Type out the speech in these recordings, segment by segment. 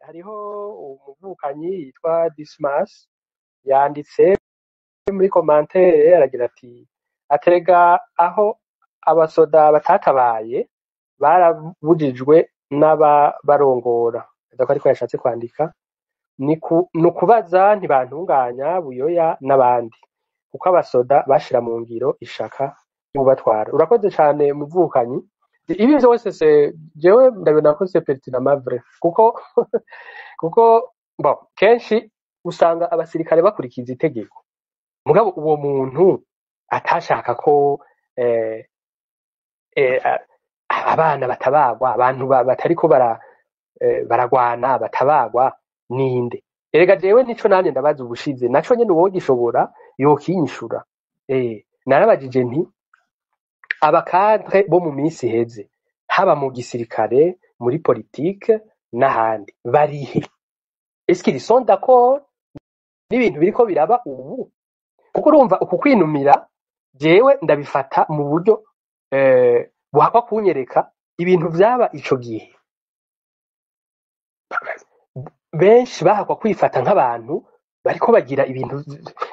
Hariho umuvukanyi yitwa Dismas yanditse muri commentaire, aragira ati: "Aterega aho abasoda batatabaye barabujijwe n'ababarongora." Ndako ariko yashatse kwandika ni ukubaza Ntibantunganya, Buyoya n'abandi, kuko abasoda bashira mu ngiro ishaka y'ubatwara. Urakoze cane, muvukanyi. Ibi vyose se jewe ndabona ko c'est pertinemment vrai, kuko bon, kenshi usanga abasirikare bakurikiza itegeko, mugabo uwo muntu atashaka ko abana batabagwa, abantu batariko baragwana batabagwa, ninde? Erega jewe nico nanje ndabaza ubushize, naco nyene uwogishobora yokinyishura. Narabajije nti: "Aba cadres bo mu minsi iheze, haba mu gisirikare, muri politike n'ahandi, barihe? Est-ce qu'ils sont d'accord n'ibintu biriko biraba ubu?" Kuko urumva uku kwinumira, jewe ndabifata mu buryo buhakwa kunyereka ibintu vyaba ico gihe. Benshi bahakwa kwifata nk'abantu bariko bagira ibintu,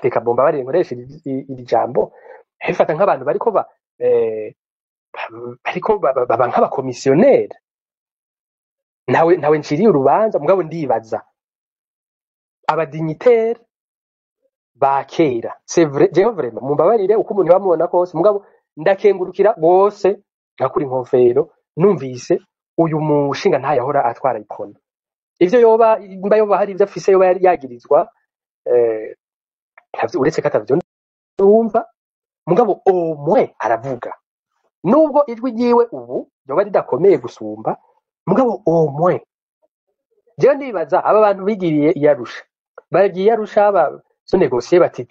reka bomba bari nkoresha iri jambo, bifata nk'abantu bariko baba nk'abakomisiyoneri. Ntawe nciriye urubanza, mugabo ndibaza aba dignitaires ba kera. C'est vrai, jewe vraiment mumbabarire uko umuntu bamubona kose, mugabo ndakengurukira gose nkakura inkofero numvise uyu mushinga ntayahora atwara Uprona. Ivyo yoba mba yoba hari ivyo afise yoba yari yagirizwa, uretse ko atavyo numva, mugabo au moins aravuga, nubwo ijwi ryiwe ubu ryoba ridakomeye gusumba, mugabo au moins jewe ndibaza aba bantu bigiriye i Arusha, bagiye i Arusha ba se négocier, bati: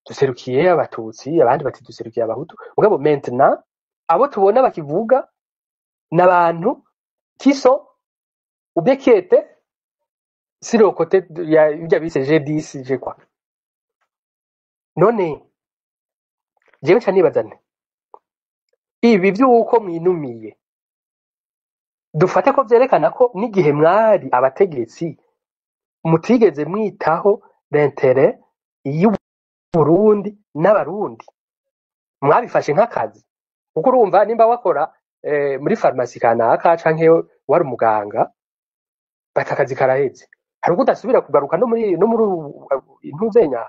"Duserukiye abatutsi", abandi bati: "Duserukiye abahutu." Mugabo maintenant abo tubona bakivuga n'abantu qui sont ou bien qui étaient sur le côté ya ibyo bise G10 G quoi. None jewe nca nibaza nti: ibi vy'uko mwinumiye, dufate ko vyerekana ko n'igihe mwari abategetsi mutigeze mwitaho l'intérêt y'Uburundi n'abarundi, mwabifashe nk'akazi? Kuko urumva nimba wakora muri farumasi kanaka canke wari umuganga, bati akazi karaheze, hari ubwo udasubira kugaruka no muri intuzenya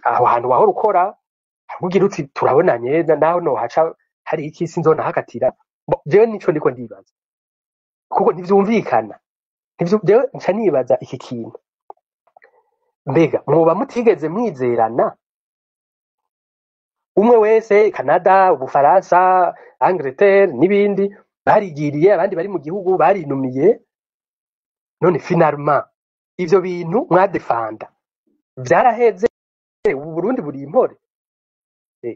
aho hantu wahora ukora. Hari ubwo ugira uti: "Turabonanye naho nohaca hari iki sinzonahakatira." Bo, jewe nico ndiko ndibaza, kuko ntivyumvikana. Jewe nca nibaza iki kintu: mbega mwoba mutigeze mwizerana? Umwe wese, Canada, Ubufaransa, Angleterre n'ibindi, barigiriye, abandi bari mu gihugu barinumiye. None finalement ivyo bintu mwadefanda vyaraheze, ubu Burundi buri impore.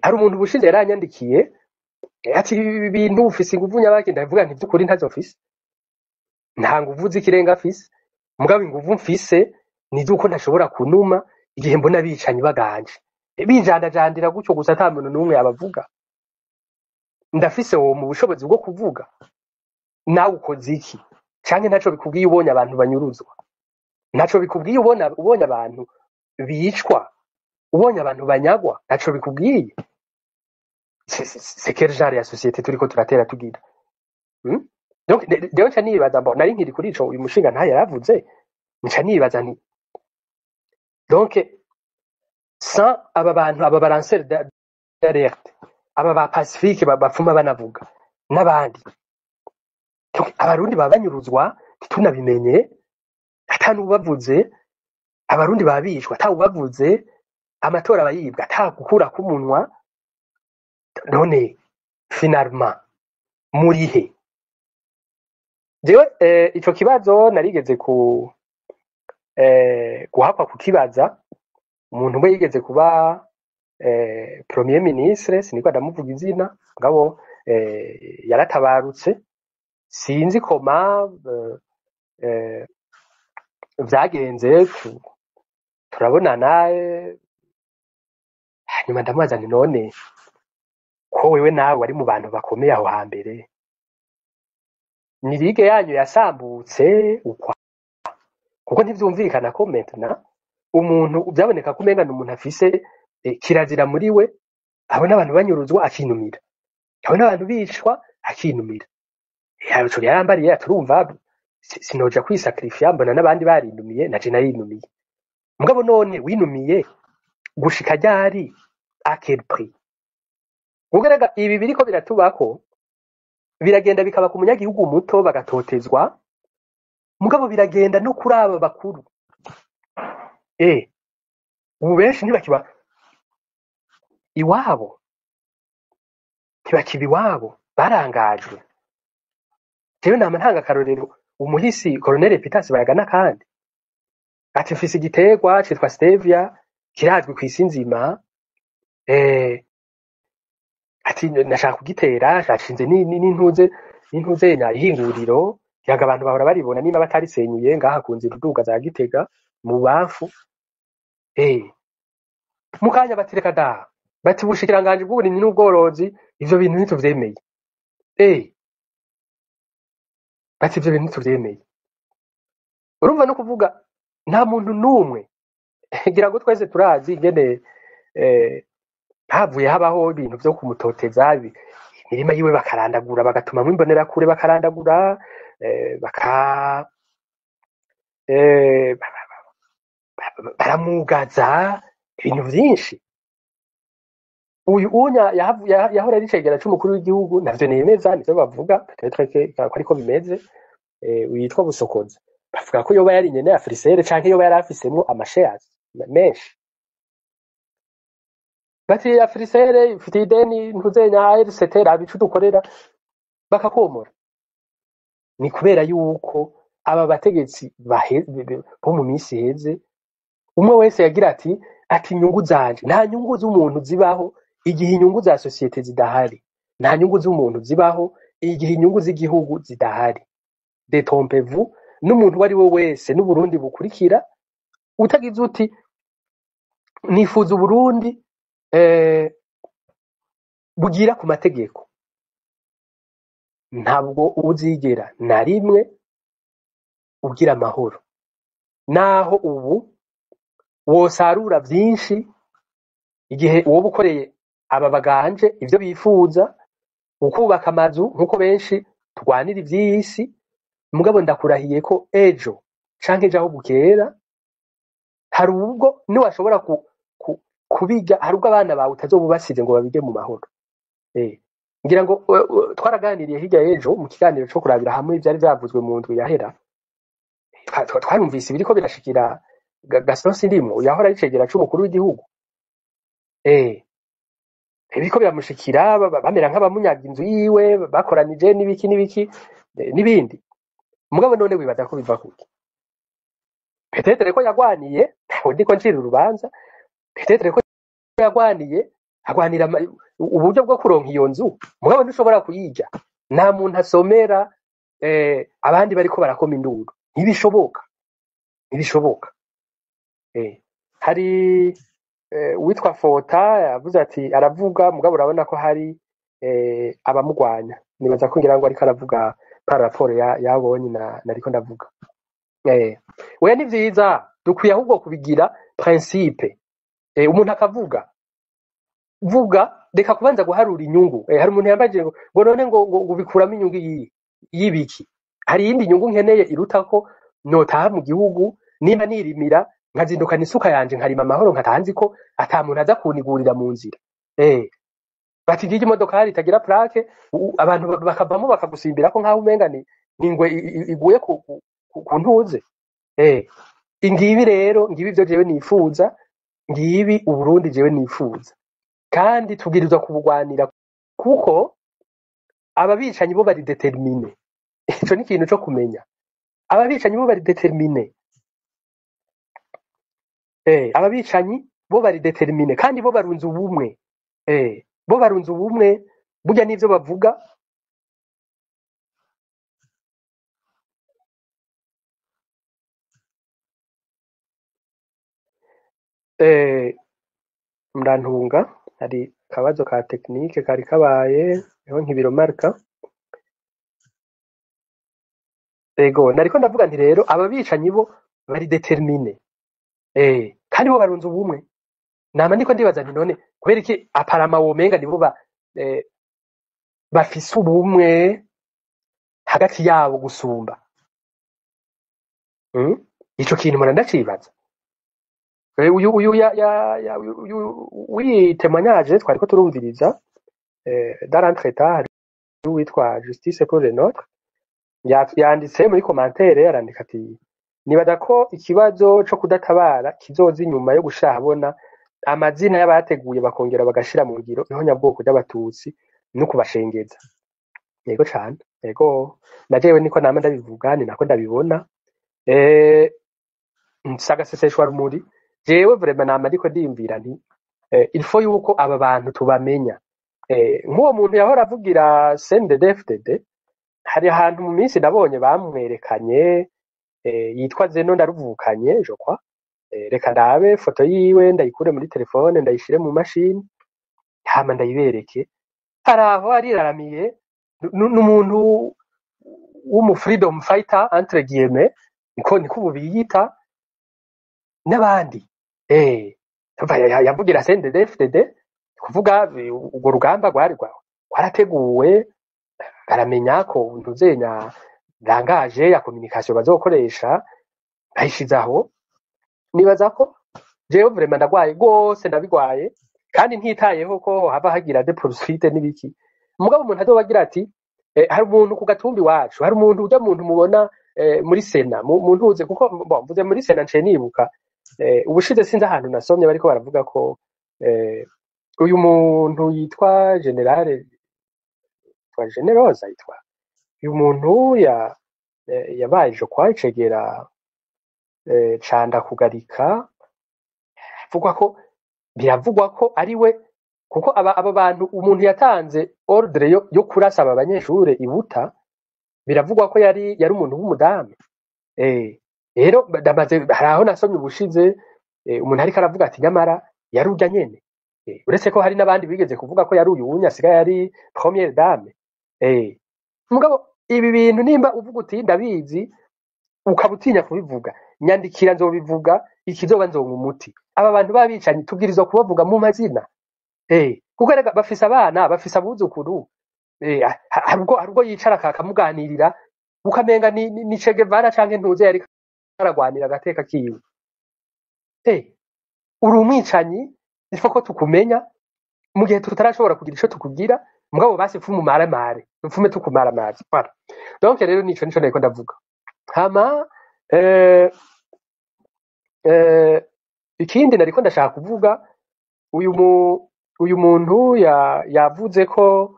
Hari umuntu ubushize yaranyandikiye, ati: "Ibi bintu ufise inguvu nyabaki?" Ndavuga nti: "Vy'ukuri ntazo mfise, nta nguvu z'ikirenga mfise, mugabo inguvu mfise ni izuko ntashobora kunuma igihe mbona abicanyi baganje bijandajandira gutyo gusa, ata muntu n'umwe abavuga. Ndafise uwo mu bushobozi bwo kuvuga. Nawe ukoze iki? Canke ntaco bikubwiye ubonye abantu banyuruzwa? Ntaco bikubwiye ubonye abantu bicwa, ubonye abantu banyagwa? Ntaco bikubwiye? C'est quel genre ya société turiko turatera tugira, Donc rero nca nibaza, mbona nari nkiri kuri ico uyu mushinga ntaye yaravuze, nca nibaza nti: donc sans aba bantu, aba ba lanceurs d'alerte, aba ba Pacifique bapfuma banavuga n'abandi, donc abarundi baba banyuruzwa ntitunabimenye, ata n'ubavuze, abarundi baba bicwa ata ubavuze, amatora aba yibwa ata gukura k'umunwa. None finalement murihe? Jewe ico kibazo narigeze ku guhakwa kukibaza umuntu umwe yigeze kuba premier ministre, siniko ndamuvuga izina, mugabo yaratabarutse, sinzi koma vyagenze. Turabonana, hanyuma ndamubaza nti: "None ko wewe nawe wari mu bantu bakomeye aho hambere?" Ni ligue yanyu yasambutse ukwa, kuko ntivyumvikana ko maintenant umuntu byaboneka ko umenga ni umuntu afise kirazira muri we, abona abantu banyuruzwa akinumira, abona abantu bicwa akinumira. Ico yarambariye aturumva sinoja kwisacrifier, mbona n'abandi barinumiye naje narinumiye. Mugabo none winumiye gushika ryari, à quel prix? Ugarega ibi biriko biratubako biragenda bikaba ku munyagihugu muto bagatotezwa, mugabo biragenda no kuri aba bakuru. Ubu benshi ntibakiba iwabo, ntibakiba iwabo, barangajwe. Jewe nama ntanga akarorero umuhisi Colonel Epitase Bayagana, kandi ati mfise igiterwa citwa stevia kirazwi kw'isi nzima, ati nashaka kugitera, nashinze n'intuze nya ihinguriro yaga abantu bahora baribona niba batarisenyuye ngaha ku nzira uduga za Gitega mu bamfu. Mukanya batireka da, bati ubushikiranganji bw'uburimyi n'ubworozi ivyo bintu ntituvyemeye. Bati ivyo bintu ntituvyemeye. Urumva no kuvuga nta muntu n'umwe ngira ngo twese turazi ingene havuye habaho ibintu vyo kumutoteza, imirima yiwe bakarandagura, bagatumamwo imbonerakure bakarandagura, baka baramugaza ibintu vyinshi. Uyu unya yahora ari icegera c'umukuru w'igihugu, navyo nemeza nivyo bavuga, peut-être que ko ariko bimeze, witwa Busokoza, bavuga ko yoba yari nyene ya Africell canke yoba yari afisemwo amashares menshi. Bati Africell ifite ideni ntuzenya ARCT, raba ico dukorera, bakakomora. Ni kubera yuko aba bategetsi bo mu minsi iheze umwe wese yagira ati inyungu zanje. Nta nyungu z'umuntu zibaho igihe inyungu za sosiyete zidahari, nta nyungu z'umuntu zibaho igihe inyungu z'igihugu zidahari. Détrompez-vous, n'umuntu uwo ari we wese n'Uburundi bukurikira utagize uti nifuza Uburundi bugira ku mategeko, ntabwo uzigera na rimwe ugira amahoro. Naho ubu wosarura vyinshi igihe woba ukoreye aba baganje ivyo bifuza, ukubaka amazu nkuko benshi turwanira ivy'isi, mugabo ndakurahiye ko ejo canke ejo aho bukera hari ubwo niwashobora kubiga, hari ubwo abana bawe utazoba ubasize ngo babige mu mahoro. Ngira ngo twaraganiriye hirya y'ejo mu kiganiro co kurabira hamwe ivyari vyavuzwe mu ndwi yahera. Twarumvise ibiriko birashikira Gaston Sindimwo yahora ari icegera c'umukuru w'igihugu. Ibiriko biramushikira, bamera nk'abamunyaga inzu yiwe bakoranije n'ibiki n'ibiki, n'ibindi. Mugabo none wibaza ko biva kuki? Peut-être ko yagwaniye, ntabwo ndiko ncira urubanza, peut-être ko yagwaniye agwanira uburyo bwo kuronka iyo nzu, mugabo ntushobora kuyirya. Nta muntu asomera abandi bariko barakoma induru, ntibishoboka, ntibishoboka. Hari uwitwa Fota yavuze ati aravuga, mugabo urabona ko hari abamugwanya. Nibaza ko ngira ngo ariko aravuga par rapport ya yabonye na nariko ndavuga. Oya ni vyiza, dukwiye ahubwo kubigira principe. Umuntu akavuga, vuga, reka kubanza guharura inyungu. Hari umuntu yambajije ngo none ngo bikuramo inyungu iyi y'ibiki? Hari iyindi nyungu nkeneye iruta ko notaha mu gihugu nimba nirimira nkazindukana isuka yanje nkarima amahoro, nkatanzi ko ata muntu aza kunigurira mu nzira. Bati ngiye imodokari itagira plaque, abantu bakavamo bakagusimbira ko nkaho umenga ni ingwe iguye ku ntuze. Ngibi rero, ngibi ivyo jewe nifuza, ngibi Uburundi jewe nifuza, kandi tubwirizwa kubugwanira kuko aba bicanyi bo bari déterminés. Ico ni ikintu co kumenya, aba bicanyi bo bari déterminés. Aba bicanyi bo bari déterminés kandi bo barunze ubumwe. Bo barunze ubumwe, burya n'ivyo bavuga. Murantunga, hari akabazo ka technique kari kabaye niho nkibiromarka. Ego, nariko ndavuga nti rero aba bicanyi bo bari déterminés, kandi bo barunze ubumwe. Nama ndiko ndibaza nti none kubera iki aparama womenga nibo bafise ubumwe hagati yabo gusumba? Ico kintu mpora ndacibaza. Uyu ya ya ya uyu w'iyi témoignage twariko turumviriza, dans l'entretemps hari uwitwa Justice pour les nôtres yanditse muri commentaire, arandika ati: "Nibaza ko ikibazo co kudatabara kizoza inyuma yo gushira ahabona amazina y'abateguye bakongera bagashira mu ngiro ihonyabwoko ry'abatutsi no kubashengeza." Yego cane, yego, na jewe niko nama ndabivuga, ni nako ndabibona. Nshagaseseshwa rumuri, jewe vraiment nama ndiko ndiyumvira nti il faut yuko aba bantu tubamenya. Nk'uwo muntu yahora avugira CNDD-FDD, hari ahantu mu minsi nabonye bamwerekanye, yitwa Zeno Ndaruvukanye, je crois. Reka ndabe foto yiwe, ndayikure muri telefone, ndayishire mu mashini, hama ndayibereke. Araho ariraramiye, n'umuntu w'umu freedom fighter entre guillemets, niko ubu biyita n'abandi. Yavugira CNDD-FDD, kuvuga urwo rugamba rwari rwarateguwe, baramenya ko ntuzenya langage ya communication bazokoresha, bayishize aho. Nibaza ko jewe vraiment ndagwaye rwose, ndabigwaye, kandi ntitayeho ko hava hagira des poursuites n'ibiki. Mugabo umuntu azoba agira ati hari umuntu ku gatumbi iwacu, hari umuntu urya muntu mubona muri sena mu ntuze, kuko bon, mvuze muri sena nciye nibuka ubushize sinzi ahantu nasomye bariko baravuga ko uyu muntu yitwa général, yitwa Generosa, yitwa uyu muntu ya yabaye, je crois, icegera ca Ndakugarika, avugwa ko, biravugwa ko ari we, kuko aba bantu umuntu yatanze ordre yo kurasa aba banyeshure ibuta, biravugwa ko yari umuntu w'umudamu. Rero ndamaze, hari aho nasomye ubushize umuntu ariko aravuga ati nyamara yari urya nyene. Uretse ko hari n'abandi bigeze kuvuga ko yari uyu wunya asigaye ari première dame. Mugabo ibi bintu nimba uvuga uti ndabizi, ukaba utinya kubivuga, nyandikira, nzobivuga, ikizoba nzonka umuti. Aba bantu b'abicanyi tubwirizwa kubavuga mu mazina, kuko erega bafise abana, bafise abuzukuru. Hari ubwo yicara akamuganirira ukamenga ni Che Guevara canke ntuze yariko aragwanira agateka kiwe. Uri umwicanyi, ifo ko tukumenya mu gihe tutarashobora kugira ico tukugira, mugabo basi pfume umaramare, dupfume tukumaramaza. Voilà. Donc rero nico nariko ndavuga. Hama ikindi nariko ndashaka kuvuga, uyu muntu yavuze ko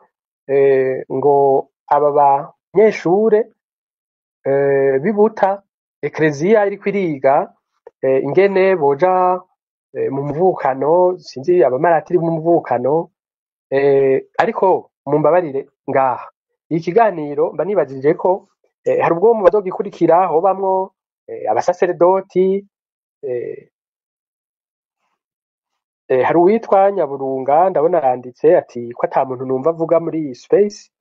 ngo aba banyeshure bibuta ekleziya iriko iriga ingene boja mu muvukano, sinzi abamaratiri mu muvukano. Ariko mumbabarire, ngaha iki kiganiro mba nibajije ko hari ubwo mu bazogikurikira hobamwo abasaseredoti. Hari uwitwa Nyaburunga, ndabona yanditse ati ko ata muntu numva avuga muri iyi space,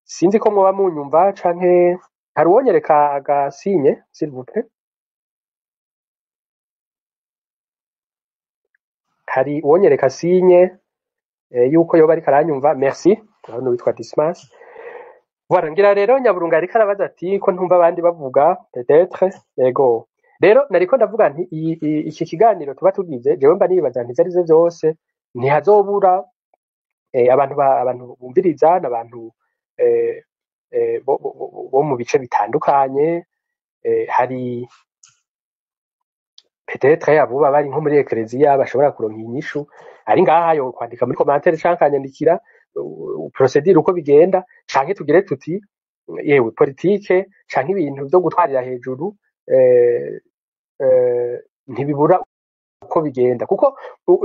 sinzi ko mwoba munyumva canke hari uwonyereka agasinye, s'il vous plaît. Hari uwonyereka signe yuko yoba ariko aranyumva? Merci. Ndabona uwitwa Dismas. Voilà, ngira rero Nyaburunga yariko arabaza ati ko ntumva abandi bavuga, peut-être. Yego, rero nariko ndavuga nti iki kiganiro tuba tugize, jewe mba nibaza nti ivyo arivyo vyose ntihazobura abantu bumviriza n'abantu bo mu bice bitandukanye. Hari peut-être abuba bari nko muri ekleziya bashobora kuronka inyishu. Ari ngaha yo kwandika muri commentaire canke akanyandikira procédure uko bigenda, canke tugire tuti yewe politike canke ibintu vyo gutwarira hejuru ntibibura uko bigenda. Kuko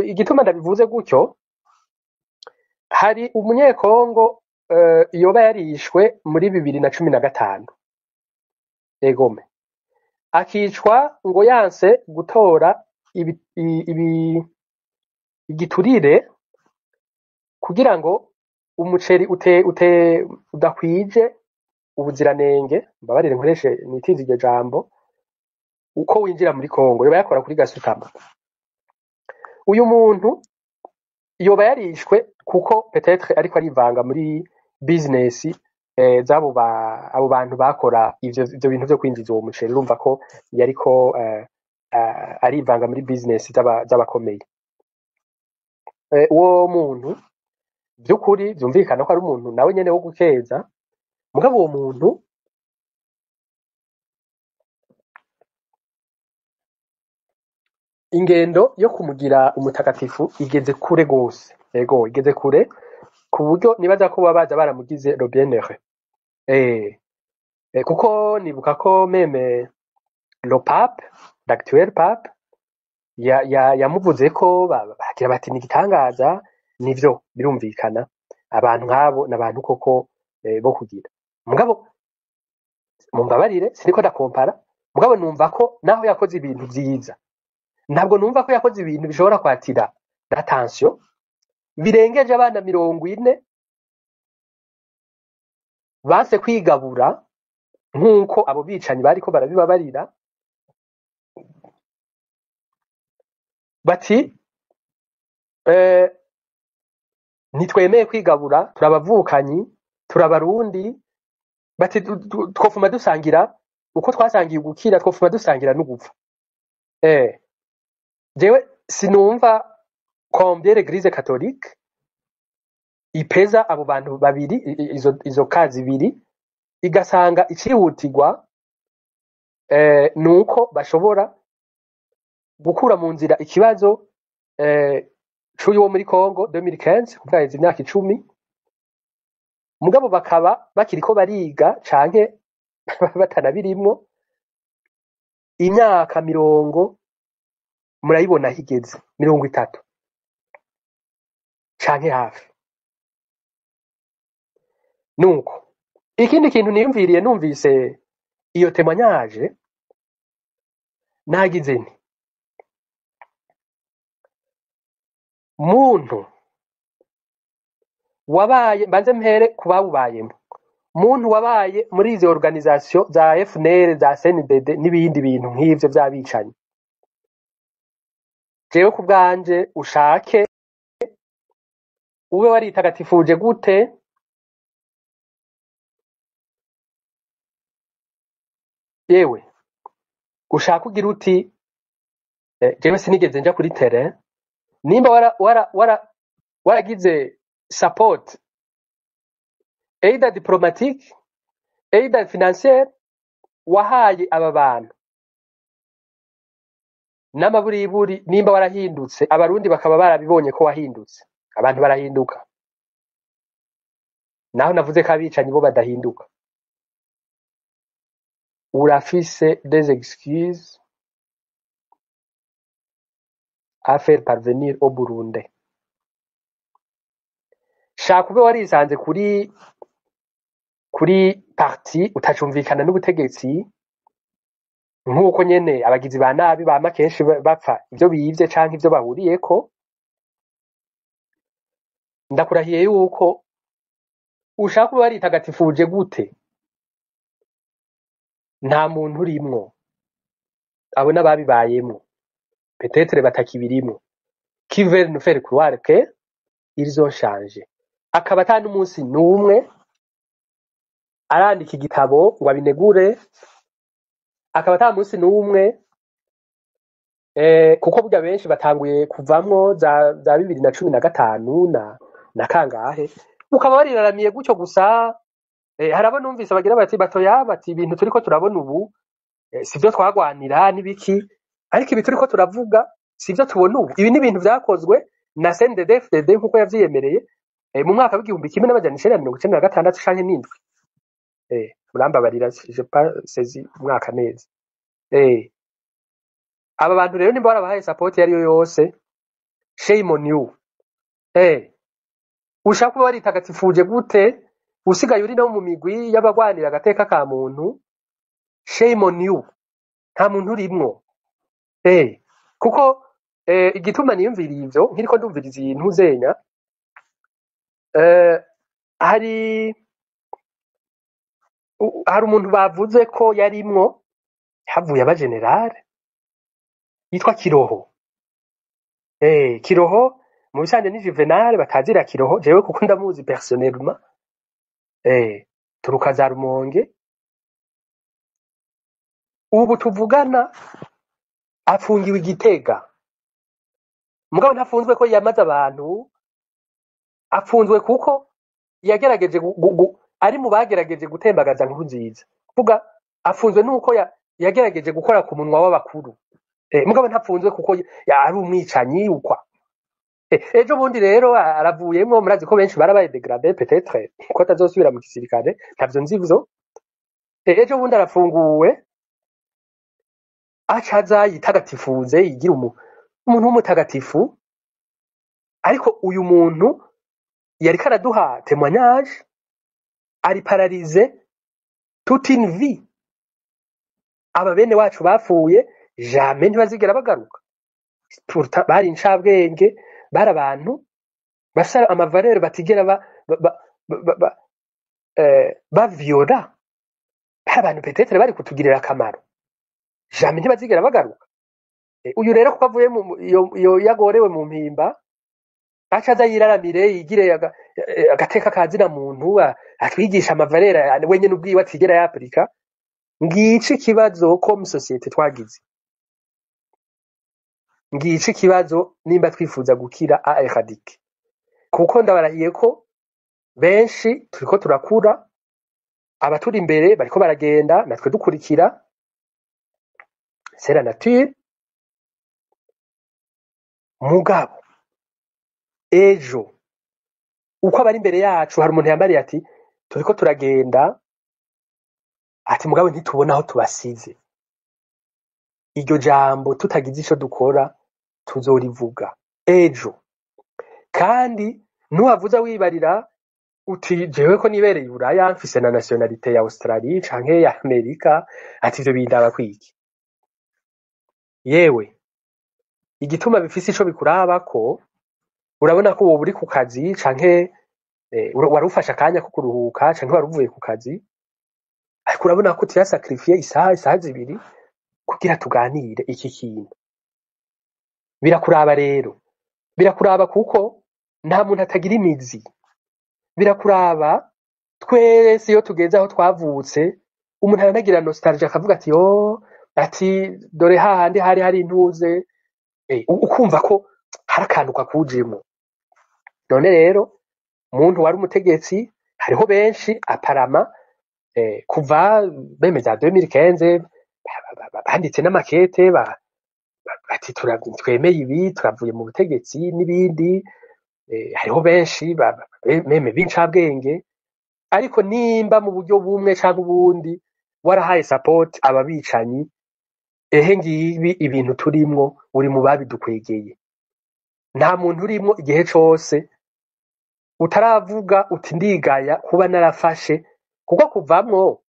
igituma ndabivuze gutyo, hari umunyekongo yoba yarishwe muri 2015, egome, akicwa ngo yanse gutora igiturire kugira ngo umuceri ute udakwije. ubuziranenge, mbabarire nkoreshe nitize iryo jambo, uko winjira muri Kongo yoba yakora kuri gasutamo. Uyu muntu yoba yarishwe kuko peut-être ariko arivanga muri business z'abo abo bantu bakora ivyo bintu vyo kwinjiza uwo muceri. Urumva ko yariko arivanga muri business z'abakomeye. Uwo muntu vy'ukuri vyumvikana ko ari umuntu nawe nyene wo gukeza, mugabo uwo muntu ingendo yo kumugira umutagatifu igeze kure gose. Ego, igeze kure ku buryo nibaza ko baba baza baramugize le bienheureux. Kuko nibuka ko même le pape, l'actuel pape, yamuvuze ko bagira bati ni igitangaza. Nivyo, birumvikana, abantu nk'abo n'abantu koko bo kugira. Mugabo mumbabarire, siniko ndakompara, mugabo numva ko naho yakoze ibintu vyiza, ntabwo numva ko yakoze ibintu bishobora kwatira l'attention birengeje abana 40 banse kwigabura nk'uko abo bicanyi bariko barabibabarira, bati ntitwemeye kwigabura, turabavukanyi, turabarundi, bati twofuma dusangira uko twasangiye ugukira, twofuma dusangira n'ugupfa. Jewe sinumva combien l'Église catholique ipeza abo bantu babiri, izo kazi ibiri, igasanga icihutirwa nuko bashobora gukura mu nzira ikibazo c'uyu wo muri Congo 2015, kuva haheze imyaka 10, mugabo bakaba bakiriko bariga canke batanabirimwo imyaka 40, murayibona aho igeze, 30 canke hafi. Nuko ikindi kintu niyumviriye numvise iyo témoignage, nagize nti muntu wabaye, mbanze mpere ku bawubayemo, muntu wabaye muri izo organisation za FNL, za CNDD n'ibindi bintu nk'ivyo vy'abicanyi, jewe ku bwanje ushake ube waritagatifuje gute, yewe ushaka ugira uti jewe sinigeze nja kuri terrain, nimba waragize support either diplomatique either financière wahaye aba bantu n'amaburiburi, nimba warahindutse, abarundi bakaba barabibonye ko wahindutse, abantu barahinduka, naho navuze ko abicanyi bo badahinduka, urafise des excuses à faire parvenir au Burundi. Shaka ube warisanze kuri parti utacumvikana n'ubutegetsi, nk'uko nyene abagizi ba nabi bama kenshi bapfa ivyo bivye canke ivyo bahuriyeko. Ndakurahiye yuko ushaka kuba waritagatifuje gute, nta muntu urimwo abo n'ababibayemwo peut-être batakibirimwo qui veulent nous faire croire que ils ont changé, akaba ata n'umunsi n'umwe arandika igitabo ngo abinegure, akaba ata munsi n'umwe kuko burya benshi batanguye kuvamwo za 2015 na kangahe, ukaba wariraramiye gutyo gusa. Hari abo numvise bagira bati batoya, bati ibintu turiko turabona ubu sivyo twagwanira n'ibiki, ariko ibi turiko turavuga sivyo tubona ubu, ibi ni ibintu vyakozwe na CNDD-FDD nkuko yavyiyemereye mu mwaka w'1996 canke n'indwi. Murambabarira, je pas saisi umwaka neza. Aba bantu rero nimba warabahaye support yariyo yose, shame on you. Ushaka kuba waritagatifuje gute, usigaye uri no mu migwi y'abagwanira agateka ka muntu, shame on you, nta muntu urimwo. Kuko igituma niyumviriye ivyo nkiriko ndumviriza iyi ntuzenya, hari Hari umuntu bavuze ko yarimwo havuye aba général yitwa Kiroho. Kiroho mu bisanzwe ni Juvenal batazira Kiroho, jewe kuko ndamuzi personnellement. Turuka za Rumonge. Ubu tuvugana afungiwe i Gitega, mugabo ntafunzwe ko yamaze abantu, afunzwe kuko yagerageje ari mu bagerageje gutembagaza Nkurunziza. Kuvuga afunzwe nuko yagerageje gukora ku munwa w'abakuru. Mugabo ntapfunzwe kuko ari umwicanyi ukwa. Ejo bundi rero aravuyemwo, murazi ko benshi barabaye dégradé, peut-être ko atazosubira mu gisirikare, ntavyo nzi ivyo. Ejo bundi arafunguwe, aca aza yitagatifuze, yigira umuntu w'umutagatifu. Ariko uyu muntu yariko araduha témoignage ari paralysé toute une vie. Aba bene wacu bapfuye jamais ntibazigera bagaruka. Pourtant bari incabwenge, bari abantu bafise ama valeurs batigera bavyora, bari abantu peut-être bari kutugirira akamaro, jamais ntibazigera bagaruka. Uyu rero kuko avuye iyo yagorewe mu Mpimba, aca aza yiraramire, yigire agateka kazina muntu, atwigisha ama valeurs wenyene ubwiwe atigera yapurika. Ngici ikibazo comme société twagize, ngici ikibazo nimba twifuza gukira à éradiquer, kuko ndabarahiye ko benshi turiko turakura, abaturi imbere bariko baragenda, natwe dukurikira, c'est la nature. Mugabo ejo uko abari imbere yacu, hari umuntu yambariye ati turiko turagenda, ati mugabo ntitubona aho tubasize. Iryo jambo tutagize ico dukora tuzorivuga ejo. Kandi nuwavuza wibarira uti jewe ko nibereye i Buraya, mfise na nationalité ya Australie canke ya Amerika, ati ivyo bindaba kwiki? Yewe, igituma bifise ico bikurabako, urabona ko woba uri ku kazi canke wari ufashe akanya ko kuruhuka canke wari uvuye ku kazi, ariko urabona ko tuyasacrifiye isaha, isaha 2 kugira tuganire iki kintu. Birakuraba rero, birakuraba kuko nta muntu atagira imizi. Birakuraba twese iyo tugeze aho twavutse, umuntu aranagira nostalgie akavuga ati yo, ati dore hahandi hari hari intuze, ukumva ko hari akantu kakujemwo. None rero muntu wari umutegetsi, hariho benshi aparama kuva bemeza 2015 banditse n'amakete bati twemeye ibi, turavuye mu butegetsi n'ibindi. Hariho benshi même b'incabwenge. Ariko nimba mu buryo bumwe canke ubundi warahaye support aba bicanyi, ehe ngibi ibintu turimwo, uri mu babidukwegeye. Nta muntu urimwo igihe cose utaravuga uti ndigaya kuba narafashe, kuko kuvamwo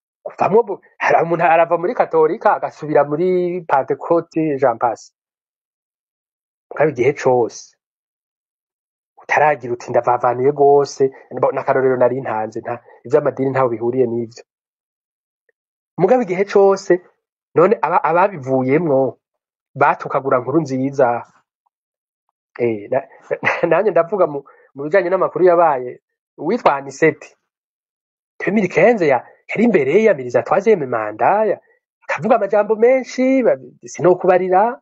hari umuntu arava muri katolika agasubira muri Pentecôte, j'en passe. Mugabo igihe cose utaragira uti ndavavanuye rwose, n'akarorero nari ntanze, nta ivy'amadini ntaho bihuriye n'ivyo. Mugabo igihe cose none ababivuyemwo batukagura Nkurunziza. Nanjye ndavuga mu bijanye n'amakuru yabaye, uwitwa Aniseti 2015 yari imbere yiyamiriza troisième mandat, akavuga amajambo menshi sinokubarira.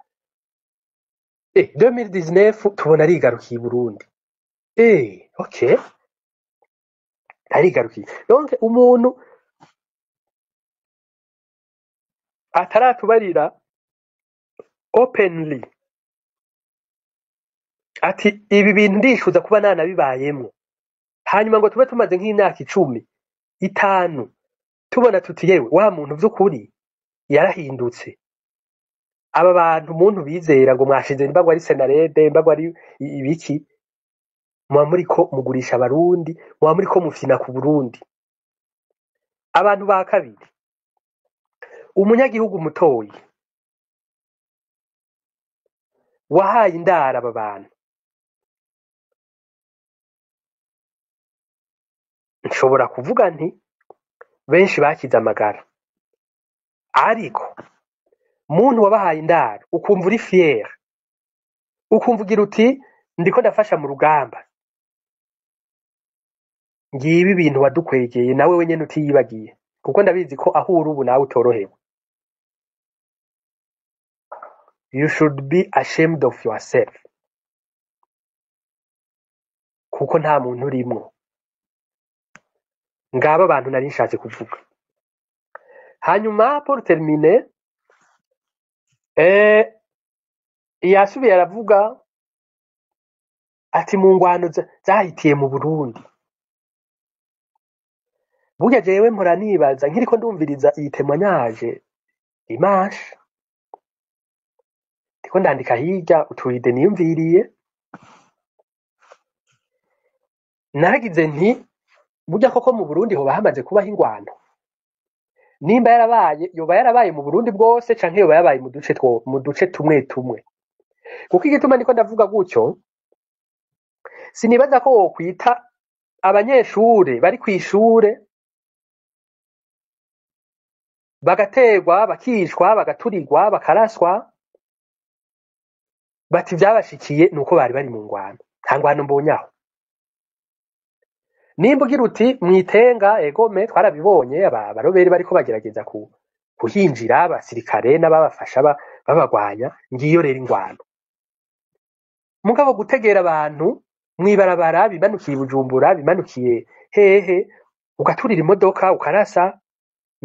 2019 tubona arigarukiye i Burundi. Okay, arigarukiye. Donc umuntu ataratubarira openly ati ibi bintu ndishuza kuba nanabibayemwo, hanyuma ngo tube tumaze nk'imyaka 10, 5 tubona tuti yewe, wa muntu vy'ukuri yarahindutse. Aba bantu muntu bizera ngo mwashize imbago ari Senarede, imbago ari ibiki, muba muriko mugurisha Abarundi, muba muriko mufyina ku Burundi. Abantu ba kabiri, umunyagihugu mutoyi wahaye indaro aba bantu, nshobora kuvuga nti Benshi bakize amagara, ariko muntu wabahaye indaro, ukumva uri fier, ukumva ugira uti ndiko ndafasha mu rugamba, ngibi ibintu wadukwegeye nawe wenyene utiyibagiye, kuko ndabizi ko aho uri ubu nawe utorohewe. You should be ashamed of yourself, kuko nta muntu urimwo. Ngaba abantu nari nshatse kuvuga. Hanyuma, pour terminer, yasubiye aravuga ati mu ngwano zahitiye mu Burundi. Burya jewe mpora nibaza nkiriko ndumviriza iyi témoignage dimanche, ndiko ndandika hirya utu idées niyumviriye, naragize nti burya koko mu Burundi hoba hamaze kubaho ingwano? Nimba yarabaye, yoba yarabaye mu Burundi bwose canke yoba yabaye mu duce tumwe tumwe? Kuko igituma ndiko ndavuga gutyo, sinibaza ko wokwita abanyeshure bari kw'ishure bagaterwa, bakicwa, bagaturirwa, bakaraswa, bati ivyabashikiye nuko bari bari mu ngwano. Nta ngwano mbonye aho. Nimba ugira uti mwitenga, egome twarabibonye, abaroberi bariko bagerageza kuhinjira, abasirikare n'ababafasha babagwanya, ngiyo rero ingwano. Mugabo gutegera abantu mw'ibarabara bimanukiye i Bujumbura, bimanukiye hehe, ugaturira imodoka, ukarasa,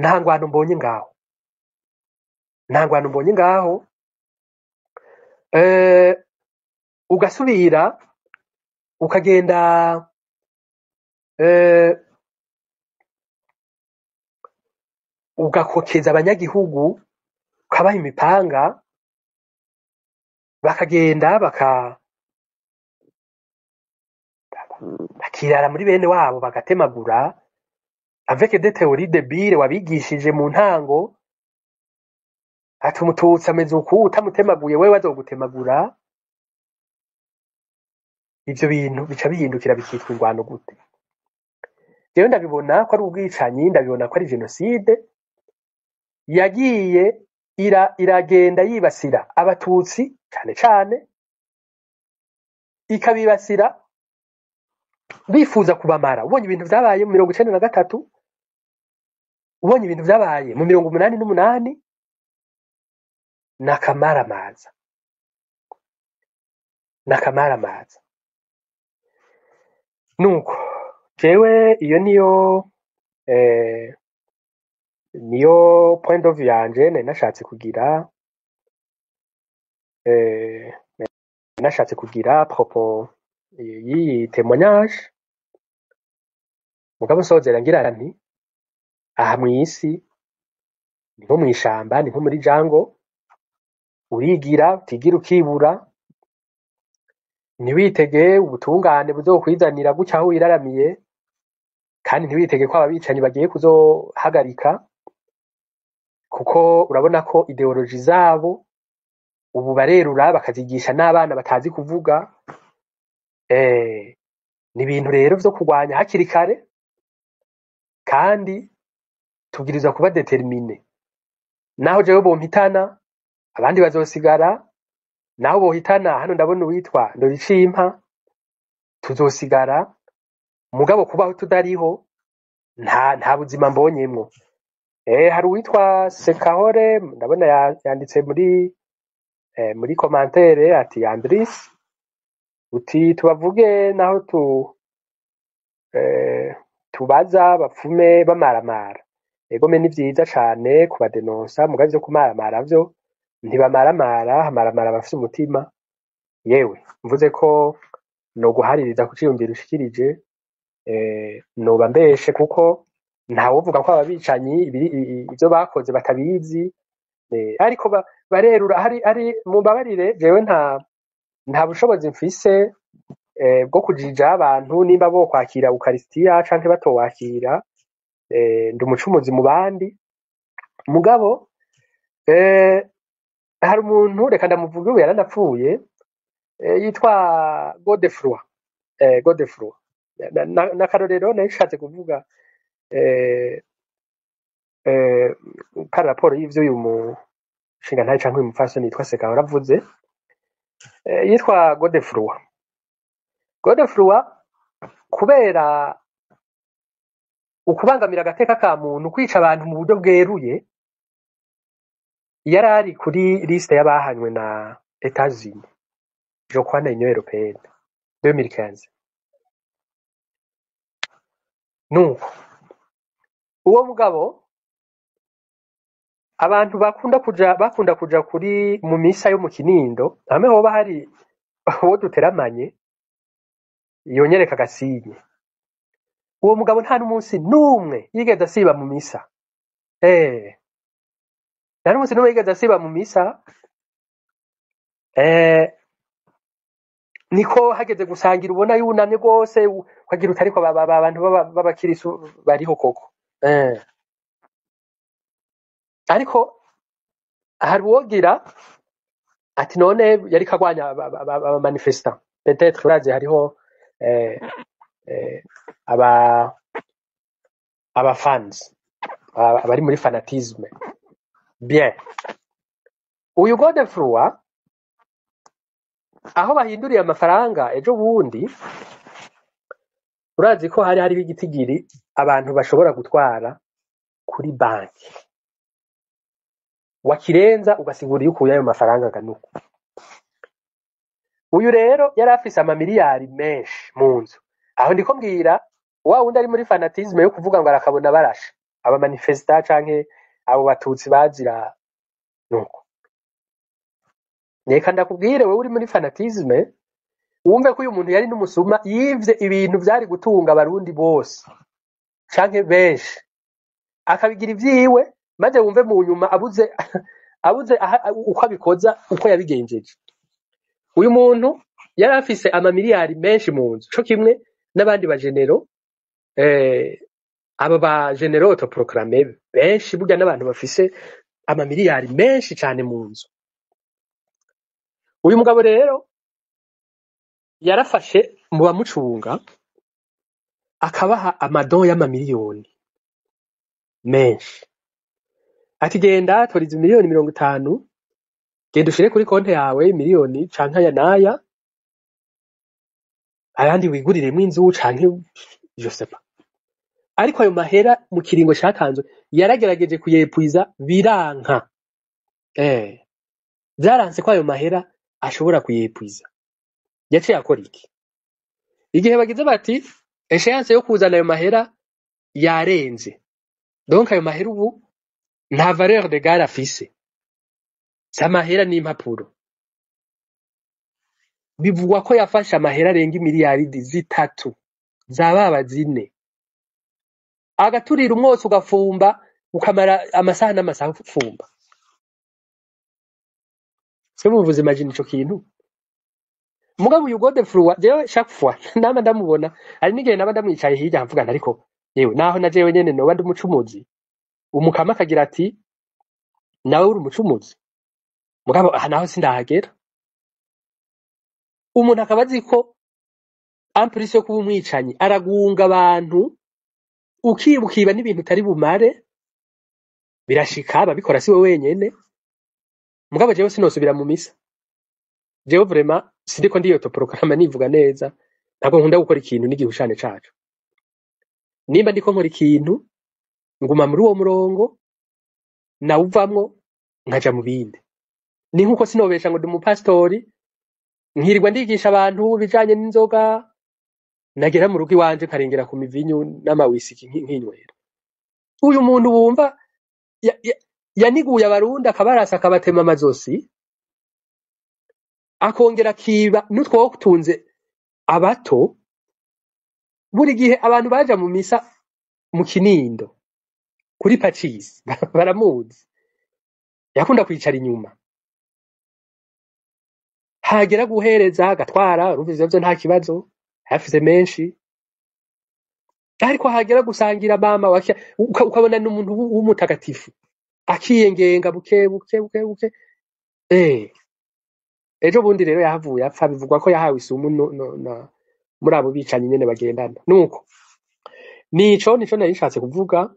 nta ngwano mbonye ngaho, nta ngwano mbonye ngaho. Ugasubira ukagenda ugakokeza abanyagihugu, ukabaha imipanga, bakagenda bakirara muri bene wabo, bagatemagura avec des théories débiles wabigishije mu ntango, ati umututsi ameze uku, utamutemaguye wewe azogutemagura. Ivyo bintu bica bihindukira bikitwa ingwano gute? Jewe ndabibona ko ari ubwicanyi, ndabibona ko ari génocide yagiye iragenda yibasira abatutsi cane cane, ikabibasira bifuza kubamara. Ubonye ibintu vyabaye mu 93, ubonye ibintu vyabaye mu 88, n'akamaramaza, n'akamaramaza. Nuko jewe iyo niyo point of view yanje nari nashatse kugira, à propos y'iyi témoignage. Mugabo nsozera ngira nti aha mw'isi ni nko mw'ishamba, ni nko muri jungle, urigira utigira ukibura. Ntiwitege ubutungane buzokwizanira gutya aho wiraramiye, kandi ntiwitege ko aba bicanyi bagiye kuzohagarika, kuko urabona ko idéologie zabo ubu barerura bakazigisha n'abana batazi kuvuga. Ni ibintu rero vyo kurwanya hakiri kare, kandi tubwirizwa kuba déterminés. Naho jewe bompitana, abandi bazosigara. Naho bohitana hano, ndabona uwitwa Ndoricimpa, tuzosigara. Mugabo kubaho tutariho nta buzima mbonyemwo. Hari uwitwa Sekahore, ndabona yanditse muri commentaire ati Andris, uti tubavuge naho tubaza bapfume bamaramara. Egome, ni vyiza cane kubadenonsa, mugabo ivyo kumaramara vyo ntibamaramara, hamaramara abafise umutima. Yewe, mvuze ko noguhaririza ku ciyumviro ushikirije, noba mbeshe, kuko ntawovuga ko aba bicanyi ivyo bakoze batabizi, ariko barerura. Hari mumbabarire, jewe nta bushobozi mfise bwo kujija abantu nimba bokwakira ukarisitiya canke batowakira. Ndi umucumuzi mu bandi. Mugabo hari umuntu, reka ndamuvuge, ubu yaranapfuye, yitwa Godefroid. Godefroid n'akarorero nari nshatse kuvuga. Par rapport y'ivyo uyu mushingantahe canke uyu mupfasoni yitwa Sekahora avuze, yitwa Godefroid. Godefroid, kubera ukubangamira agateka ka muntu, kwica abantu mu buryo bweruye, yari ari kuri liste y'abahanywe na Etats-Unis, je crois, na Union Européenne 2015. Nuko uwo mugabo, abantu bakunda kuja kuri mu misa yo mu Kinindo, hamwe hoba hari uwo duteramanye yonyereka agasinye. Uwo mugabo nta n'umunsi n'umwe yigeze asiba mu misa. Nta n'umunsi n'umwe yigeze asiba mu misa. Niko hageze gusangira ubona yunamye rwose, ukagira uti: "Ariko abantu b'abakirisu bariho koko?" Ariko hari uwogira ati: "None yariko agwanya aba manifestants?" Peut-être, urazi hariho aba fans, abari muri fanatisme. Bien, uyu Godefroid, aho bahinduriye amafaranga ejo bundi, urazi ko hari hariho igitigiri abantu bashobora gutwara kuri banki, wakirenza ugasigura iyo ukuye ayo mafaranga angana uko. Uyu rero yari afise amamiliyari menshi mu nzu. Aho ndiko mbwira wa wundi ari muri fanatisme yo kuvuga ngo arakabona barashe aba manifestants canke abo batutsi bazira. Nuko reka ndakubwire, wewe uri muri fanatisme, wumve ko uyu muntu yari n'umusuma, yivye ibintu vyari gutunga abarundi bose canke benshi, akabigira ivyiwe, maze wumve mu nyuma abuze uko abikoza, uko yabigenjeje. Uyu muntu yari afise amamiliyari menshi mu nzu, co kimwe n'abandi bagenero, aba ba généraux autoproclamés benshi, burya n'abantu bafise amamiliyari menshi cane mu nzu. Uyu mugabo rero yarafashe mu bamucunga, akabaha ama dons y'amamiliyoni menshi, ati: "Genda tora izi miliyoni 50, genda ushire kuri konte yawe miliyoni canke aya n'aya, ayandi wiguriremwo inzu canke je sais pas." Ariko ayo mahera mu kiringo catanzwe yaragerageje kuyepwiza, biranka. Vyaranse ko ayo mahera ashobora kuyepwiza. Yaciye akora iki? Igihe bagize bati échéance yo kuzana ayo mahera yarenze, donc ayo mahera ubu nta valeur légale afise, si amahera n'impapuro. Bivugwa ko yafashe amahera arenga imiliyaridi 3 zababa 4, agaturira umwotsi ugafumba, ukamara amasaha n'amasaha ufumba. Se muvuze, imagine ico kintu. Mugabo uyu Godefroid, jewe chaque fois nama ndamubona, hari n'igihe naba ndamwicaye hirya nkavuga nti: "Ariko yewe, naho na jewe nyene noba ndi umucumuzi, umukama akagira ati: 'Nawe uri umucumuzi', mugabo aha naho sindahagera." Umuntu akaba azi ko en plus yo kuba umwicanyi, aragunga abantu, ukiba, ukiba n'ibintu utari bumare. Birashika, ababikora si we wenyene. Mugabo jewe sinosubira mu misa. Jewe vraiment sindiko ndiyotoporokama, nivuga neza, ntabwo nkunda gukora ikintu n'igihushane caco. Nimba ndiko nkora ikintu, nguma muri uwo murongo, nawuvamwo nkaja mu bindi. Ni nkuko sinobesha ngo ndi umupasitori, nkirirwa ndigisha abantu ibijanye n'inzoga, nagera mu rugo iwanje nkarengera ku mivinyu n'amawisiki nkinywera. Uyu muntu wumva yaniguye abarundi, akabarasa, akabatema amazosi, akongera akiba n'utwotunze abato. Buri gihe abantu baja mu misa mu Kinindo kuri Pacisi baramuzi, yakunda kwicara inyuma, hagera guhereza agatwara. Urumva ivyo vyo nta kibazo, ayafise menshi. Ariko hagera gusangira, mama ukabona ni umuntu w'umutagatifu, akiyengenga buke buke buke buke. Ejo bundi rero yahavuye apfa, bivugwa ko yahawe isumu no, no, na, muri abo bicanyi nyene bagendana. Nuko nico nari nshatse kuvuga.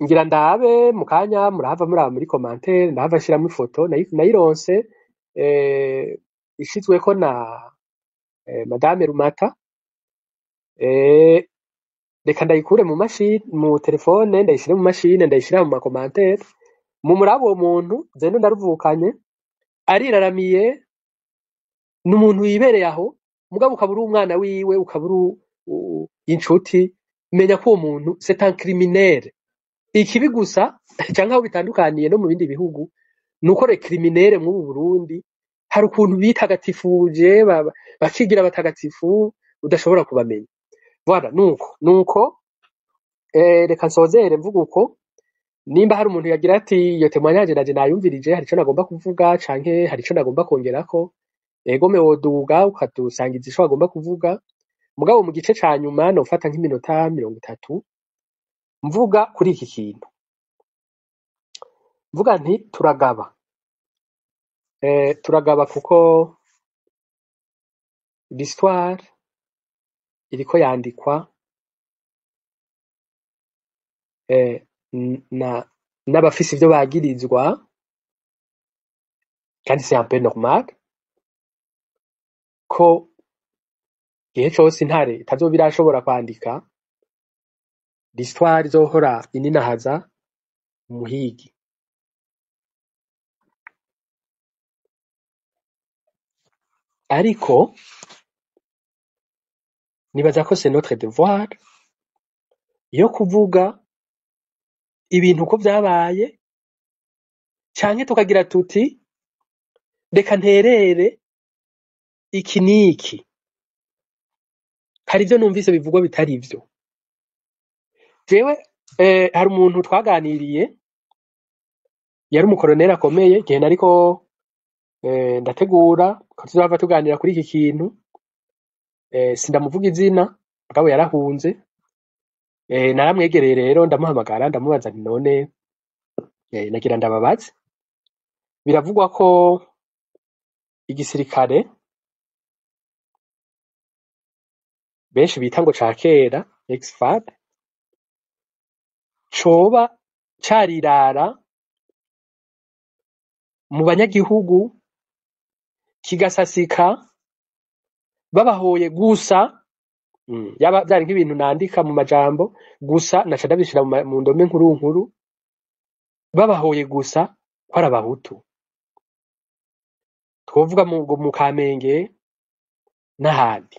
Ngira ndabe mu kanya murahava muraba muri commentaire, ndahava nshiramwo ifoto nayironse ishizweko na Madame Rumata. Reka ndayikure mu mashini, mu telefone, ndayishire mu mashine, ndayishira mu ma commentaire mu murabo. Uwo muntu Zeno ndaruvukanye ariraramiye, ni umuntu yibereye aho, mugabo ukaba uri umwana wiwe, ukaba uri inshuti, menya ko uwo muntu c'est un criminel. Ikibi gusa canke aho bitandukaniye no mu bindi bihugu nuko les criminels mw'ubu Burundi hari ukuntu bitagatifuje, bakigira abatagatifu, udashobora kubamenya. Voilà, nuko reka nsozere mvuga uko. Nimba hari umuntu yagira ati iyo témoignage naje nayumvirije, hari ico nagomba kuvuga canke hari ico nagomba kongerako, egome woduga ukadusangiza ico wagomba kuvuga. Mugabo mu gice ca nyuma nofata nk'iminota 30 mvuga kuri iki kintu, mvuga nti turagaba, turagaba kuko l'histoire iriko yandikwa na n'abafise ivyo bagirizwa, kandi c'est un peu normal ko igihe cose intare itazoba irashobora kwandika l'histoire, izohora ininahaza umuhigi. Ariko nibaza ko c'est notre devoir yo kuvuga ibintu uko vyabaye, canke tukagira tuti reka nterere iki n'iki, hari ivyo numvise bivugwa bitari ivyo. Jewe hari umuntu twaganiriye yari umukoroneri akomeye igihe nariko ndategura ko tuzohava tuganira kuri iki kintu. Sindamuvuga izina, mugabo yarahunze. Naramwegereye rero, ndamuhamagara, ndamubaza nti none nagira ndababaze, biravugwa ko igisirikare benshi bita ngo ca kera, ex-FAB, coba carirara mu banyagihugu kigasasika babahoye gusa. Yaba vyari nk'ibintu nandika mu majambo gusa, naca ndabishira mu ndome nkuru nkuru, babahoye gusa ko ari abahutu, twovuga mu Kamenge n'ahandi.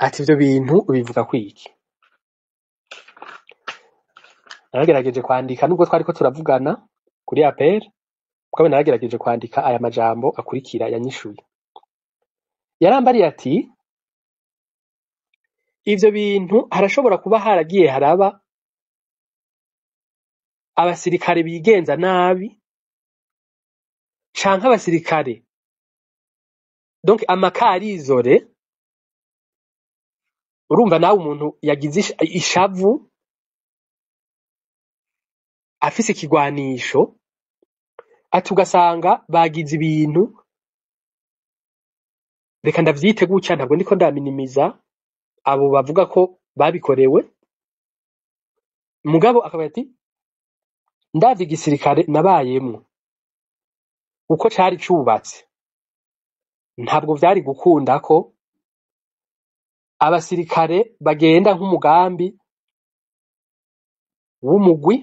Ati ivyo bintu ubivuga kwiki? Naragerageje kwandika nubwo twariko turavugana kuri appel, mugabo naragerageje kwandika aya majambo akurikira yanyishuye. Yarambariye ati ivyo bintu harashobora kuba haragiye haraba abasirikare bigenza nabi canke abasirikare, donc amakarizore. Urumva nawe umuntu yagize ishavu afise ikigwanisho, ati ugasanga bagize ibintu, reka ndavyite gutya, ntabwo ndiko ndaminimiza abo bavuga ko babikorewe, mugabo akaba ati ndavye igisirikare nabayemwo uko cari cubatse, ntabwo vyari gukunda ko abasirikare bagenda nk'umugambi w'umugwi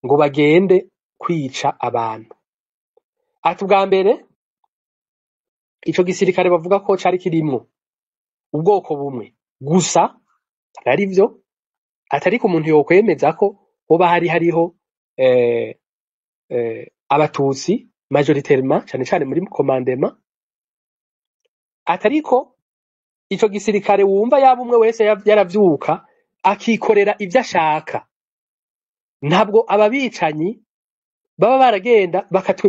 ngo bagende kwica abantu. Ati ubwa mbere ico gisirikare bavuga ko cari kirimwo ubwoko bumwe gusa ari vyo, atariko umuntu yokwemeza ko hoba hari hariho abatutsi majoritairement, cane cane muri commandement. Atariko ico gisirikare wumva yaba umwe wese yaravyuka akikorera ivyo ashaka, ntabwo ababicanyi baba baragenda bakatwe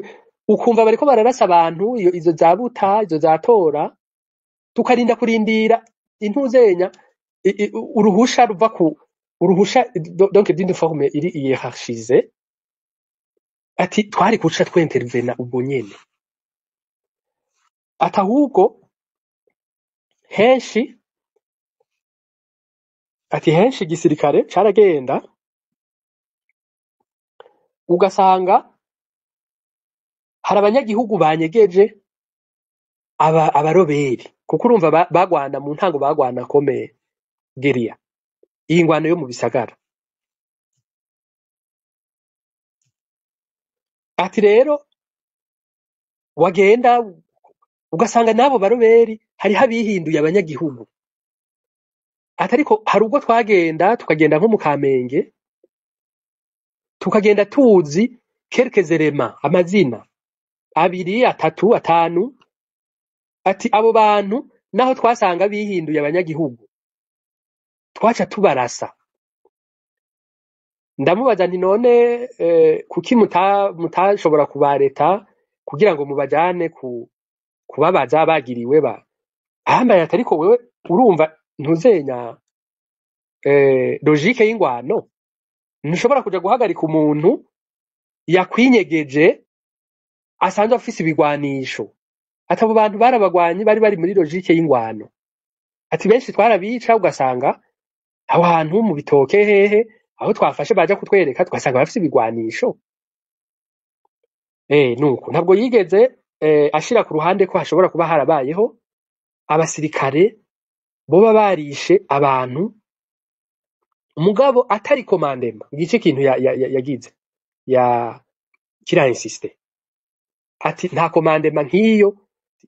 ukumva bariko bararasa abantu iyo izo za Buta, izo za Tora, tukarinda kurindira intuzenya uruhusha ruva ku uruhusha, donc d'une forme iri hiérarchisée. Ati twari kuca twintervena ubwo nyene. Ati ahubwo henshi Ati henshi igisirikare caragenda ugasanga hari abanyagihugu banyegeje abaroberi, kuko urumva bagwana mu ntango, bagwana komeye guérilla, iyi ngwano yo mu bisagara. Ati rero wagenda ugasanga n'abo baroberi hariho abihinduye abanyagihugu. Ati ariko hari ubwo twagenda, tukagenda nko mu Kamenge, tukagenda tuzi quelques éléments, amazina abiri, atatu, atanu. Ati abo bantu naho twasanga bihinduye abanyagihugu, twaca tubarasa. Ndamubaza nti none kuki mutashobora kubareta kugira ngo mubajane kubabaza bagiriwe ba ahambaye? Ati ariko wewe urumva ntuzenya logique y'ingwano, ntushobora kuja guhagarika umuntu yakwinyegeje asanzwe afise ibigwanisho. Ati abo bantu barabagwanyi, bari muri logique y'ingwano. Ati benshi twarabica, ugasanga aho hantu mu bitoke hehe aho twafashe baja kutwereka tugasanga bafise ibigwanisho. Nuko ntabwo yigeze ashira ku ruhande ko hashobora kuba harabayeho abasirikare boba barishe abantu, mugabo atari commandement. Igice kintu yagize ya kira insiste, ati nta commandement nk'iyo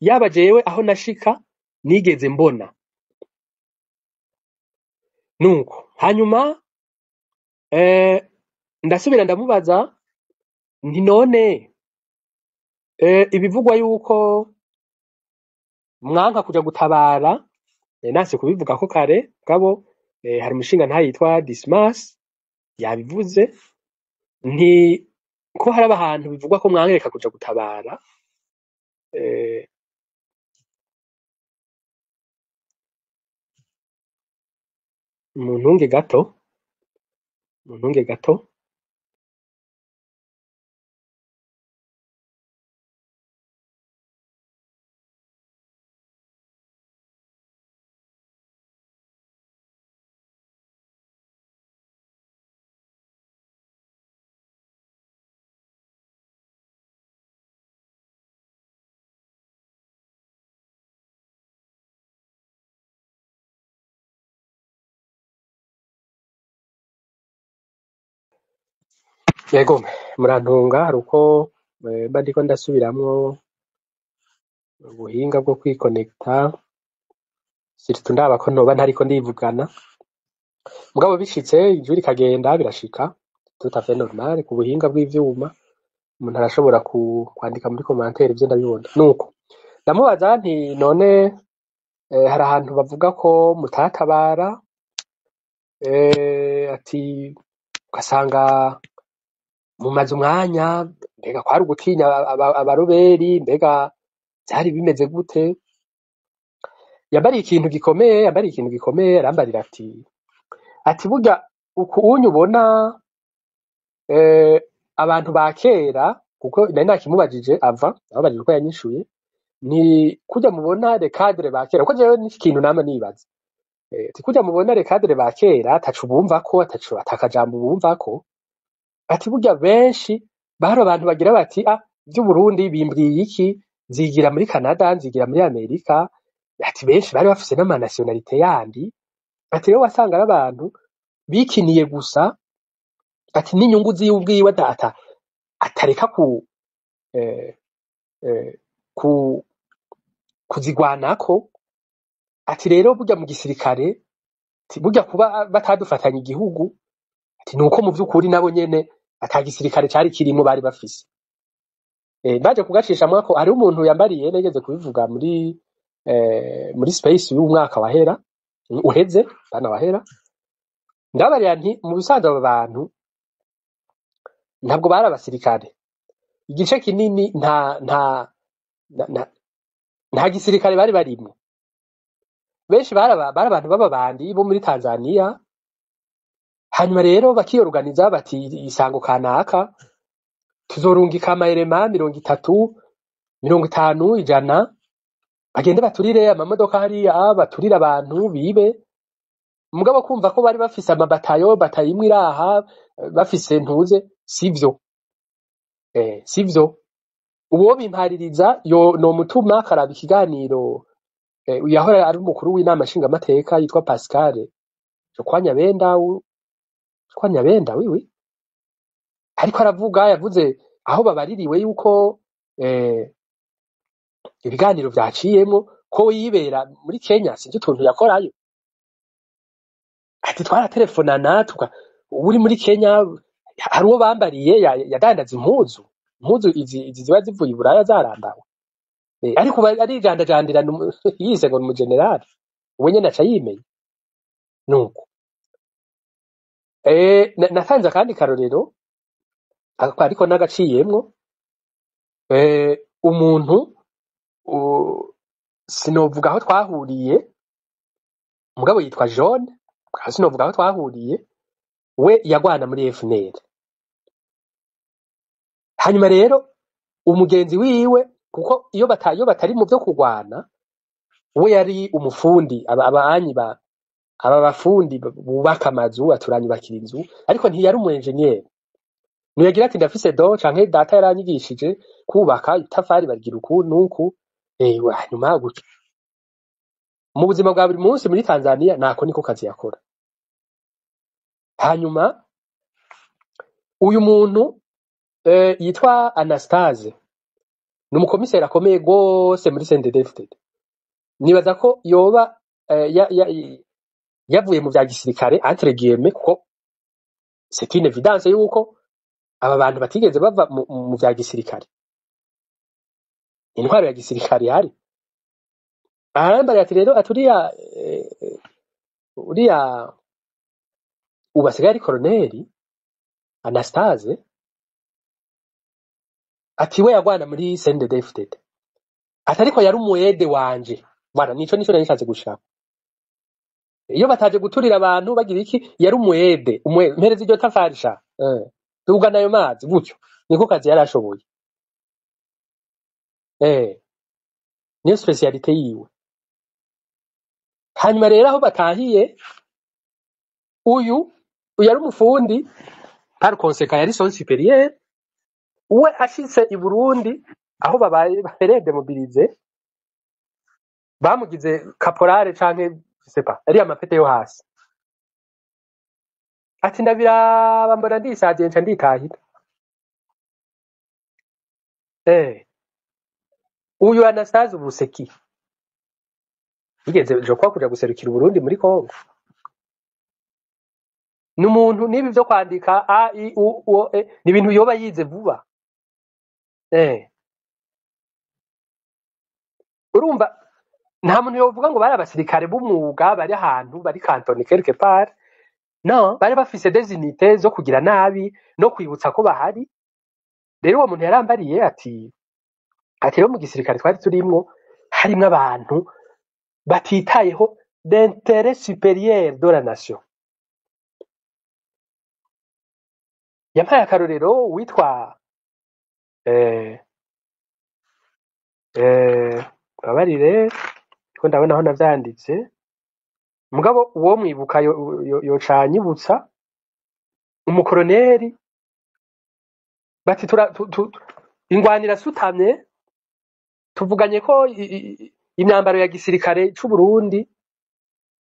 yaba jewe aho nashika nigeze mbona. Nuko hanyuma ndasubira ndamubaza nti none ibivugwa yuko mwanka kuja gutabara, nase kubivuga ko kare mugabo hari umushinga ntahe yitwa Dismas yabivuze, nti ko hari ahantu bivugwa ko mwankereka kuja gutabara. Muntunge gato, muntunge gato. Yego, murantunga, hari uko mba ndiko ndasubiramwo ubuhinga bwo kwikonekta, surtout ndaba ko noba ntariko ndivugana. Mugabo bishitse ijwi rikagenda, birashika, tout à fait normal. Ku buhinga bw'ivyuma umuntu arashobora kwandika muri commentaire, ivyo ndabibona. Nuko ndamubaza nti none hari ahantu bavuga ko mutatabara, ati ugasanga mumaze umwanya, mbega kwari ugutinya abaroberi, mbega vyari bimeze gute? Yambariye ikintu gikomeye, yambariye ikintu gikomeye, arambarira ati burya uku unyu ubona abantu ba kera, kuko nari nakimubajije ava ababajije uko yanyishuye, ni kurya mubona les cadres ba kera, kuko jewe n'iki kintu nama nibaza, ati kurya mubona les cadres ba kera ataco bumvako, ataco atakajambo bumvako, ati burya benshi bari abantu bagira bati ah, ivy'Uburundi bimbwiye iki, nzigira muri Canada, nzigira muri Amerika. Ati benshi bari bafise n'ama nationalité yandi. Ati rero wasanga ari abantu bikiniye gusa, ati n'inyungu ziwe ubwiwe atareka ku kuzigwanako. Ati rero burya mu gisirikare, ati burya kuba batadufatanya igihugu, ati nuko mu vy'ukuri nabo nyene ata gisirikare cari kirimwo bari bafise. Baje kugacishamwo ko hariho umuntu yambariye, nageze kubivuga muri space y'umwaka wahera uheze bana wahera, ndabarira nti mu bisanzwe aba bantu ntabwo bari abasirikare, igice kinini nta gisirikare bari barimwo, benshi bari abantu b'ababandi bo muri Tanzania. Hanyuma rero bakiyoruganiza bati isango kanaka tuzorungika amayerema 30, 50, 100, bagende baturire amamodoka hariya, baturire abantu bibe. Mugabo kumva ko bari bafise amabatayo, batayo imwe iraha, bafise ntuze, sivyo. Sivyo. Uwo bimpaririza yo no mutuma akaraba ikiganiro, yahora ari umukuru w'inama nshingamateka yitwa Pascal kwa Nyabenda, kwa Nyabenda wiwi, ariko aravuga, yavuze aho babaririwe yuko ibiganiro vyaciyemwo ko yibera muri Kenya, sinzi utuntu yakorayo. Ati twaratelefonana, tuka uri muri Kenya hari uwo bambariye yadandaza impuzu izi ziba zivuye i Buraya zarambawe. Ariko ubu arijandajandira yise ngo ni umugenerali, we nyene aca yimenya nuko. Natanze akandi karorero ariko n'agaciyemwo, umuntu sinovuga aho twahuriye, mugabo yitwa John, sinovuga aho twahuriye, we yagwana muri FNL. Hanyuma rero umugenzi wiwe, kuko iyo batari mu vyo kurwana, we yari umufundi, aba ba aba bafundi bubaka amazu, aturanyubakira inzu, ariko ntiyari umu engineer. Niyagira ati ndafise do canke data yaranyigishije kubaka itafari bagira uku nuku, hanyuma gutyo. Mu buzima bwa buri munsi muri Tanzania nako niko kazi yakora. Hanyuma uyu muntu yitwa Anastase ni umukomiseri akomeye gose muri CNDD-FDD. Nibaza ko yoba yavuye mu vya gisirikare entre guillemets, kuko c'est une évidence yuko aba bantu batigeze bava mu vya gisirikare, intwaro ya gisirikare ihari. Arambara ati rero aturiya uriya ubu asigaye ari koroneri Anastase, ati we yagwana muri CNDD-FDD, ati ariko yari umuede wanje. Bwana, nico nari nshatse gushaka. Iyo bataje guturira abantu bagira iki, yari umuede, mpereza iryo tafari sha, tugana ayo mazi gutyo, niko kazi yari ashoboye. Niyo spécialité yiwe. Hanyuma rero aho batahiye, uyu yari umufundi, par conséquent yari son supérieur, we ashitse i Burundi aho babaye babereye démobilisé, bamugize caporal canke je sais pas, yari amapete yo hasi. Ati ndabiraba mbona ndisaziye, nca nditahira. Uyu Anastase Ubuseki yigeze je crois kuja guserukira Uburundi muri Congo. Ni umuntu n'ibi vyo kwandika a i u o e ni ibintu yoba yize vuba. Urumva nta muntu yovuga ngo bari abasirikare b'umwuga bari ahantu bari cantonnés quelque part. No, bari bafise des unités zo kugira nabi no kwibutsa ko bahari. Rero uwo muntu yarambariye ati rero mu gisirikare twari turimwo harimwo abantu batitayeho l'intérêt supérieur de la nation. Yampaye akarorero witwa babarire ko ndabona aho navyanditse, mugabo uwo mwibuka yocanyibutsa umukoroneri, bati tura ingwanira asutamye, tuvuganye ko imyambaro ya gisirikare c'u Burundi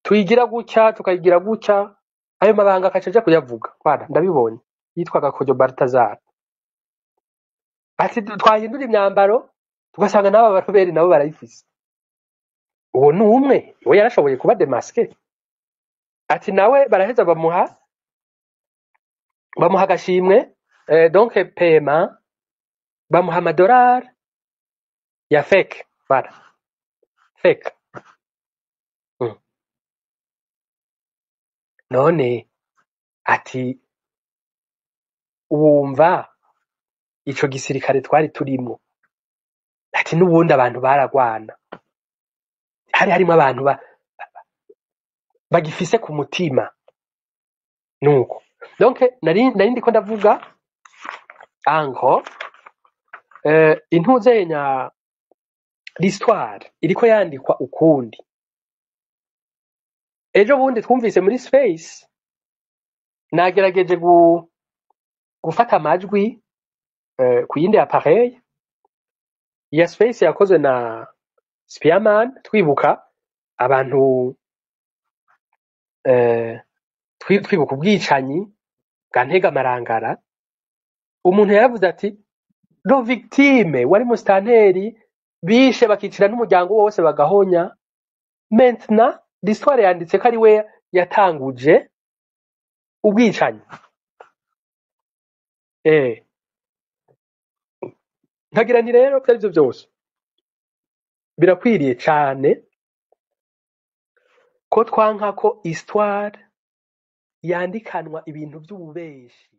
tuyigira gutya tukayigira gutya, ayo mabanga akaca aja kuyavuga. Voilà, ndabibonye, yitwaga Kojo Baltazar. Ati twahindura imyambaro tugasanga n'aba baroberi nabo barayifise. Uwo ni umwe, we yarashoboye kuba démasqué. Ati nawe baraheza bamuha agashimwe, donc paiement, bamuha amadolari ya fake, voilà, fake. None ati wumva ico gisirikare twari turimwo, ati n'ubundi abantu baragwana, hari harimwo abantu bagifise ku mutima nuko. Donc nari ndiko ndavuga anko intuzenya l'histoire iriko yandikwa ukundi. Ejo bundi twumvise muri space, nagerageje gufata amajwi ku yindi appareil ya space yakozwe na Spearman, twibuka abantu, twibuka ubwicanyi bwa Ntega Marangara. Umuntu yaravuze ati le victime wari musitanteri bishe, bakicira n'umuryango wose bagahonya. Maintenant l'histoire yanditse ko ari we yatanguje ubwicanyi. Nkagira nti rero, vyari vyo vyose birakwiriye cane ko twanka ko histoire yandikanwa ibintu vy'ububeshi.